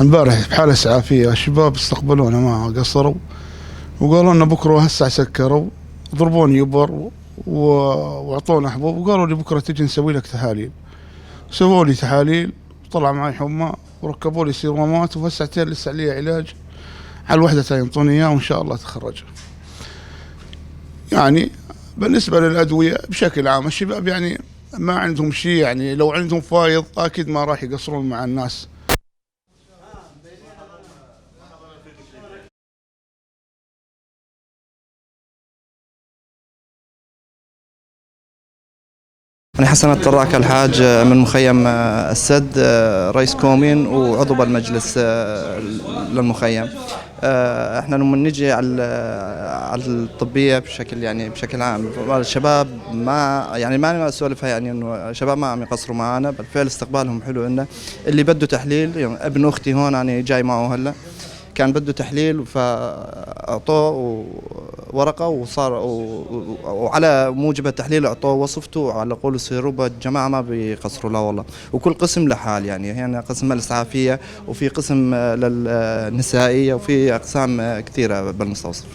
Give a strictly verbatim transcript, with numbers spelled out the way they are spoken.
امبارح بحالة إسعافية، الشباب استقبلونا ما قصروا، وقالوا لنا بكرة هسه سكروا، ضربوني إبر و-، وعطونا حبوب، وقالوا لي بكرة تجي نسوي لك تحاليل. سووا لي تحاليل، طلع معي حمى، وركبوا لي سيرومات، وهسه لسه علي علاج على الوحدة تا ينطوني إياه، وإن شاء الله تخرج. يعني بالنسبة للأدوية بشكل عام، الشباب يعني ما عندهم شي، يعني لو عندهم فايض أكيد ما راح يقصرون مع الناس. أنا حسن الطراك الحاج من مخيم، آه، السد، آه، رئيس كومين وعضو بالمجلس، آه، للمخيم. آه، احنا لما نجي على ال-، على الطبية بشكل، يعني، بشكل عام، الشباب ما، يعني، ما أنا اسولفها، يعني، انه الشباب ما عم يقصروا معانا، بالفعل استقبالهم حلو. انه اللي بده تحليل، يعني، ابن اختي هون، انا جاي معه هلا، كان بده تحليل، فاعطوه ورقة وصار و-، و-، وعلى موجب التحليل اعطوه وصفته، وعلى قول السيروبا الجماعة ما بيقصروا، لا والله. وكل قسم لحال، يعني، هنا قسم الإسعافية، وفي قسم، آه، للنسائية، وفي أقسام، آه، كثيرة بالمستوصف.